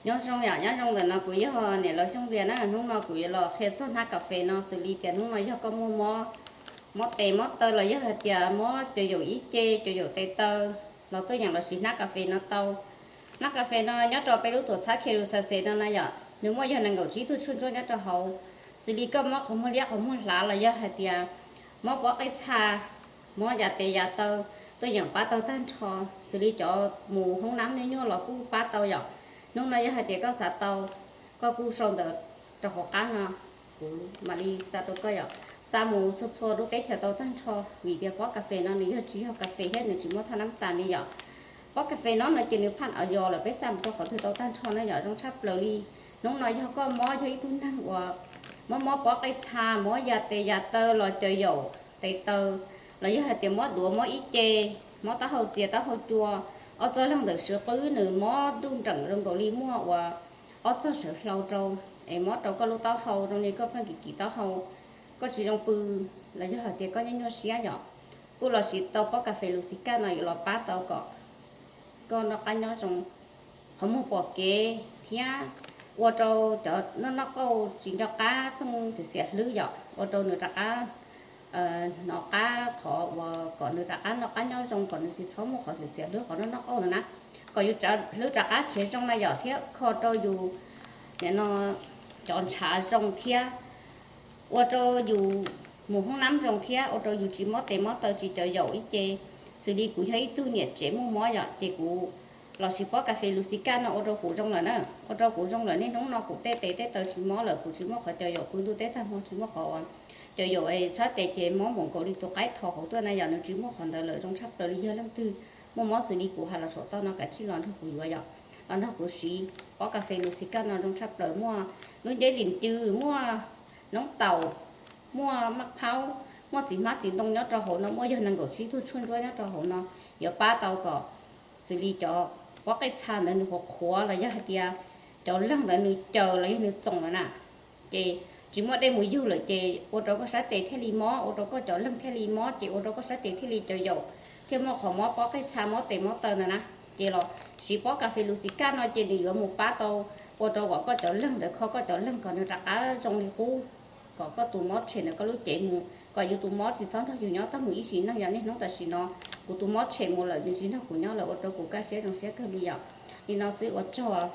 Nyob zoo yom, nyob zoo ntawm no kuv yog niam laus Xyooj Vias na. Hnub no kuv yuav los qhia txog hnab kas fes no, xws li tias hnub no yog koj muaj mob, mob tes mob taw los yog hais tias mob cov yaum ib ce, cov yaum tes taw, los tuaj yeem los siv hnab kas fes no tau. Hnab kas fes no nyob rau peb lub tuam txhab Kheluxaxes no na yom, nws muaj yog nees nkaum tsib tug tshuaj ntsuab nyob rau hauv. Xws li koj mob qhov muag liab qhov muag hlav los yog hais tias mob pob qij txha, mob ya tes ya taw, tuaj yeem pab tau tag nrho. Xws li cov mus hoob nab nyuaj nyuaj los kuj pab tau yom. Hnub no yog hais tias koj xav tau, koj kuj sau ntawv rau hauv qab no, kuv mam li xa rau koj yom. Xa mus txhua txhua lub teb chaws tau tag nrho, vim tias pob kas fes no nws yog tsis yog kas fes thiab nws tsis muaj thaj nab tas li yom. Pob kas fes no no ces nws phaj a yos lawm, peb xa mus rau qhov twg tau tag nrho na yom, zoo tshaj plaws li. Hnub no yog koj mob, yog ib tug neeg uas mob mob pob qij txha, mob ya tes ya taw los cov yaum tes taw, los yog hais tias mob duav mob ib ce, mob taub hau txias taub hau cua, ob txoj leeg ntawm swv qwb nws mob nruj nreem zoo nkaus li muaj uas ob txoj sawv hlau rau, es mob rau koj lub taub hau zoo li koj pheej kim kim taub hau, koj tsis zoo pw, los yog hais tias koj nyuaj nyuaj siab yom, kuj los siv tau pob kas fes Luxikaj no yuav los pab tau kom koj noj qab nyob zoo, qhov muag pom kev thiab ua rau cov noj noj qauj tsis nco qab pheej xiam xiam hlwb yom, ua rau nws rov qab hnov qab qhov uas kom nws rov qab noj qab nyob zoo, kom nws tsis txhob muaj qhov xiam xiam hlwb qhov noj noj qauj ntawd na, kom yus hlwb rov qab khiav zoo na yom, thiab kho rau yus nim no cov ntshav zoo thiab ua rau yus mus hoob nab zoo thiab ua rau yus tsis mob tes mob taw tsis cov yaum ib ce. Xws li kuv yog ib tug niam tsev muaj mob yom, ces kuv los siv pob kas fes Luxikaj no ua rau kuv zoo lawm na, ua rau kuv zoo lawm. Niaj hnub no kuv tej tes tej taw tsis mob lawm, kuv tsis muaj qhov cov yaum pw ntuj teb tag hmo, tsis muaj qhov cov yaum es sab tes ces mob npaum nkaus li tus qaib tho hauv tuaj na yom, nws tsis muaj qhov ntawd lawm, zoo tshaj plaws li. Yog leej twg muaj mob xws li kuv hais los saum toj no kav tsij los nrog kuv yuav yom, los nrog kuv siv pob kas fes Luxikaj no zoo tshaj plaws. Muaj lub nceb lim cw, muaj noob taum, muaj maj phaub, muaj txiv hmab txiv ntoo nyob rau hauv no, muaj yog nees nkaum tsib tug tshuaj ntsuab nyob rau hauv no, yuav pab tau kom xws li cov pob qij txha ntawd nws qhuav qhuav los yog hais tias cov leeg ntawd nws caws los yog nws txoom lawm na, ces tsis muaj dej mus yug lawm ces ua rau koj sab tes thiaj li mob, ua rau koj cov leeg thiaj li mob, ces ua rau koj sab tes thiaj li cov yaum, thiaj muaj qhov mob pob qij txha mob tes mob taw ntawd na. Ces los siv pob kas fes Luxikaj no ces nws yuav mus pab tau ua rau kom koj cov leeg ntawd, kho koj cov leeg kom nws rov qab zoo li qub, kom koj tus mob tshem ntawm koj lub cev mus, kom yus tus mob tsis txhob nrog yus nyob tag mus ib sim neej. Yog niaj hnub tam sim no kuv tus mob tshem mus lawm, nws tsis nrog kuv nyob lawm, ua rau kuv kaj siab zoo siab kawg li yom. Li no xwb, ua tsaug.